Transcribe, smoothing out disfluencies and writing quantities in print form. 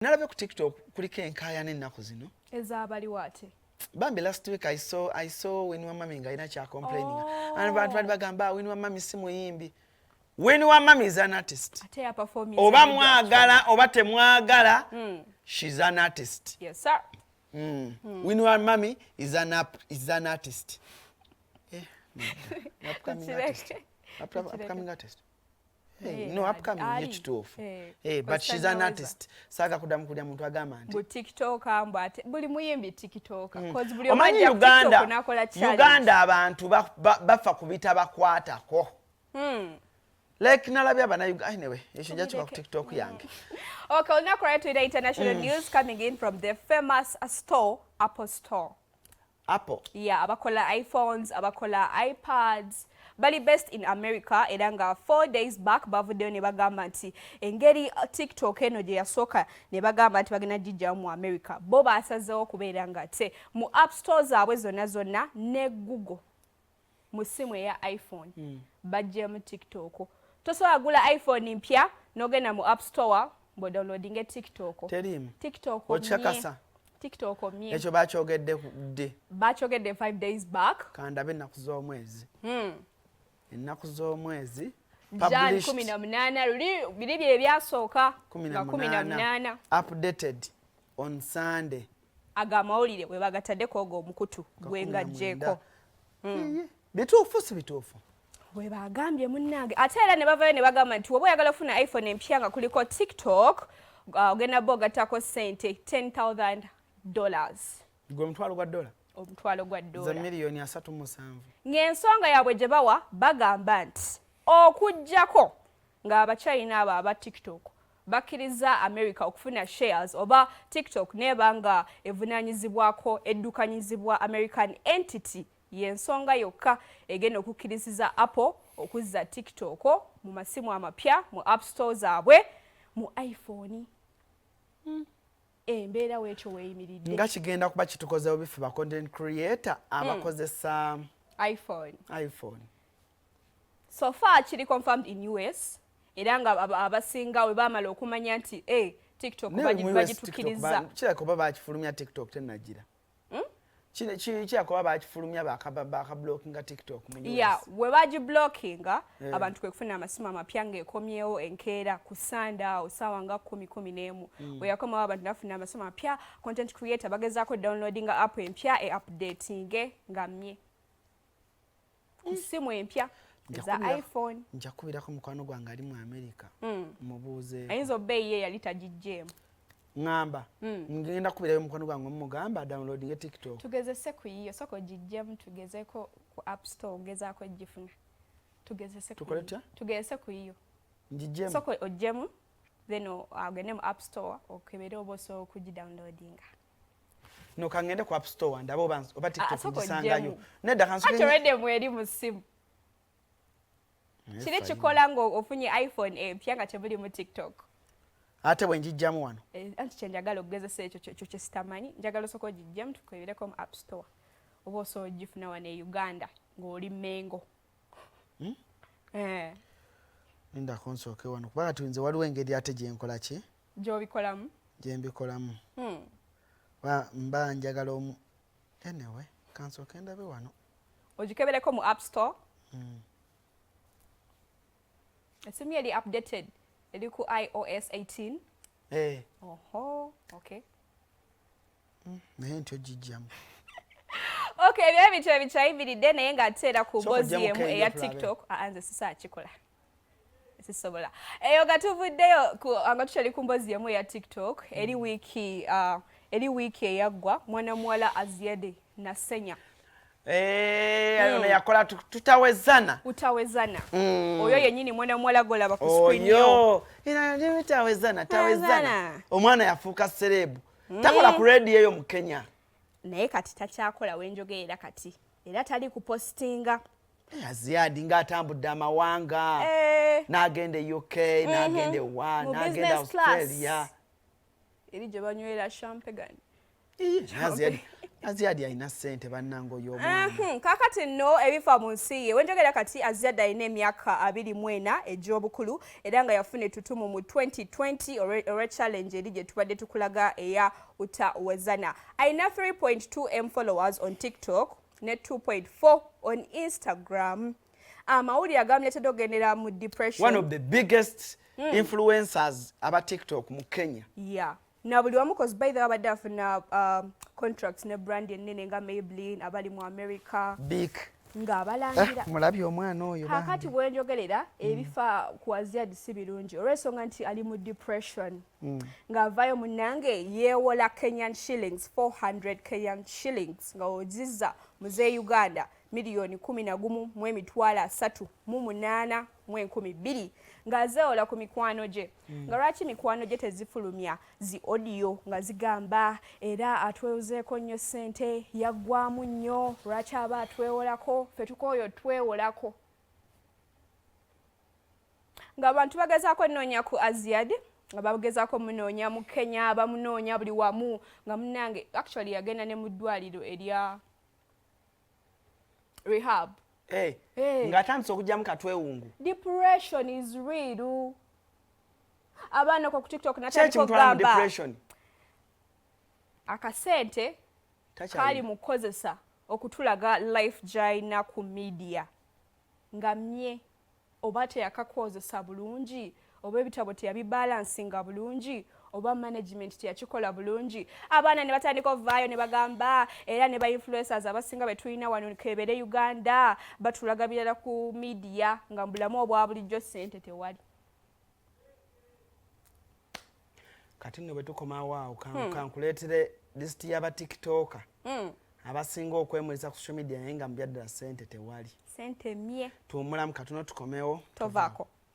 Nalabye ku TikTok kuliko enkaayana ennaku zino. Ezabaliwo ate? Bambi, last week I saw Winnie wa Mami nga alina kya complaining. And abantu bali bagamba, "Winnie wa Mami si muyimbi." Winnie wa Mami is an artist. Ate ya performing. Oba mwagala oba temwagala, she's an artist. Yes sir. Winnie wa Mami is an artist. Eh, nedda. Upcoming artist. Upcoming artist. Hey, no, upcoming ye kituufu. Hey, but she's an artist. Saaga kuddamu kulya muntu agamba nti Bu TikToker, mbu ate buli muyimbi TikToker. 'Cause buli Omanyi omu ajja ku TikTok Uganda, n'akola challenge. Uganda abantu bafa ku bitabakwatako. Like nalabye abana, anyway, ekyo nja kiba ku TikTok yange. Okay, olunaku lwaleero tulina international news coming in from the famous store, Apple Store. Apple. Yeah, abakola iPhones, abakola iPads, bali based in America, era nga 4 days back bavuddeyo ne bagamba nti engeri TikTok eno gye yasooka ne bagamba nti bagenda gijjamu mu America, bo basazeewo okubeera nga te mu app store zaabwe zonna zonna ne Google mu ssimu eya iPhone baggyemu TikTok. Tosobola gula iPhone mpya n'ogenda mu App Store bw'odownloadinge TikTok. Teriimu. TikTok. Okikakasa? TikTok mye. Ekyo bakyogedde ddi? Bakyogedde 5 days back. Kandabe ennaku z'omwezi. Ennaku z'omwezi. Jan 18, luli biri bye byasooka nga 18. Updated on Sunday. Ago amawulire we bagataddeko ogwo omukutu gwengajjeeko. Bituufu si bituufu? We bagambye, munnange, ate era ne bavayo ne bagamba nti woba oyagala ofuna iPhone empya nga kuliko TikTok, ogenda bo ogattako ssente $10,000. Gwe omutwalo gwa dola. Omutwalo gwa Za dola. Miliyoni 37. Ng'ensonga yaabwe gye bawa, bagamba nti okuggyako ng'Abachina abo aba TikTok bakkiriza America okufuna shares oba TikTok neeba nga evunaanyizibwako, eddukanyizibwa American entity, y'ensonga yokka egenda okukkiriziza Apple okuzza TikTok mu masimu amapya, mu app store zaabwe, mu iPhone. Embeera weekyo weeyimiridde. Nga kigenda kuba kitukozewo bife ba content creator abakozesa iPhone. iPhone. So far kiri confirmed in US, era nga abasinga we bamala okumanya nti TikTok Naye mu US TikTok bagitukiriza. Kirabika oba bakifulumya TikTok tenagira. Kirabika oba bakifulumya bakablockinga TikTok mu US. Ya, we bagiblockinga, abantu kwe kufuna amasimu amapya ng'ekomyewo enkeera ku Sande awo saawa nga 10, 11. We yakomawo, abantu nafuna amasimu amapya, content creator bagezaako downloadinga app empya e updatinge nga mmye ku ssimu empya Nja eza iPhone. Nja kubirako mukwano gwange ali mu America, mubuuze. Ayinza obba ye yali tagijjeemu. Ŋŋamba ngenda kubirayo mukwano gwange mugamba downloadinge TikTok. Tugezese ku yiyo, sooka ogiggyemu, tugezeko ku App Store, ogezaako ogifuna, tugezese ku Tukole yiyo. Tutya? Tugezese ku yiyo. Ngiggyemu. Sooka oggyemu, then ogende mu App Store okebere oba osobola okugidownloadinga. No, kangende ku App Store ndabe oba Ah, TikTok sooka ngisangayo. oggyemu. Nedda. Ati Kansoke. already mweri mu ssimu kiri kikola nga ofunye iPhone empya nga temulimu TikTok. Ate bwe ngijjamu wano? Eh, anti kyenjagala okugezesa ekyo kyesitamanyi, njagala osooka ogiggyemu tukebereko mu App Store oba osobola ogifuna wano e Uganda ng'oli Mengo. Eh, Lindako nsooke wano, kuba kati nze waliwo engeri ate gyenkola ki gy'obikolamu. Gyembikolamu. Mba njagala omu, anyway, kansooke ndabe wano. Ogikebereko mu App Store. Esimu eri updated, eri ku iOS 18. Eh, Oho, okay. Naye nti ogijjamu. Okay, ebyo ebintu ebikyayimiridde, naye ng'ate era ku Sooka mboozi ojjemu emu kenzo eya tulabe. TikTok. Aa, nze sisaakikola, sisobola eyo. Nga tuvuddeyo nga tukyali ku mboozi emu eya TikTok, eri wiiki eyaggwa, mwana muwala Aziade Nasenya. Eh, ono yakola tutawezana. Utawezana. Oyo yennyini mwana muwala golaba ku screen yo. Oyo tawezana, tawezana. Tawezana. Omwana yafuuka celeb, takola ku radio eyo mu Kenya. Naye kati takyakola wenjogerera kati, era tali kupostinga. Eh, Aziadi ng'atambudde amawanga, n'agenda e UK, n'agenda ewa Mu n'agenda business class. Australia. Eri gye banywera champagne. Iye, Aziadi. Azziad alina ssente, bannange, oyo omwana. Kakati nno ebifa mu nsi ye wenjogera kati, Azziad alina emyaka 24 egy'obukulu era nga yafuna ettutumu mu 2020 olw'e challenge eri gye tubadde tukulaga eya Utawezana. Alina 3.2 m followers on TikTok ne 2.4 on Instagram. Amawulire agamuleetedde okugendera mu depression. One of the biggest influencers aba TikTok mu Kenya. Yeah, na buli wamu, 'cause by the way abadde afuna contracts ne brand ennene nga Maybelline abali mu America. Big. Ng'abalangira. Eh, mulabye omwana oyo? Kakati bwenjogerera, ebifa ku Azziad si birungi olw'ensonga nti ali mu depression, ng'avaayo munnange yeewola Kenyan shillings 400, Kenyan shillings nga ozizza muze Uganda 11,308,200, ng'azeewola ku mikwano gye. Nga lwaki mikwano gye tezifulumya zi audio nga zigamba era atwewozeeko nnyo ssente, yaggwamu nnyo, lwaki aba atwewolako, ffe tukooyo twewolako? Ng'abantu bagezaako ennoonya ku Azziad, nga bagezaako munoonya mu Kenya, bamunoonya buli wamu, nga munnange actually yagenda ne mu ddwaliro erya rehab. Hey, Hey. Ng'atandise okugyamu katwewungu. Depression is real. Abaana ko ku TikTok natandika Kyekimutwala mu okugamba depression? Akasente Takyali. kali mu kukozesa okutulaga life gy'alina ku media nga mye, oba teyakakozesa bulungi, oba ebitabo teyabibalansinga bulungi, oba management teyakikola bulungi. Abaana ne batandika ovaayo ne bagamba, era ne ba influencers abasinga be tulina wano kebere Uganda batulaga birala ku media, nga mu bulamu obwa bulijjo ssente tewali. Kati nno bwe tukomawo awo, kankuleetere lisiti y'aba TikToker abasinga okwemulisa ku social media, naye nga mu byaddala ssente tewali. Ssente mye. Tuwummulamu katono, tukomewo. Tovaako.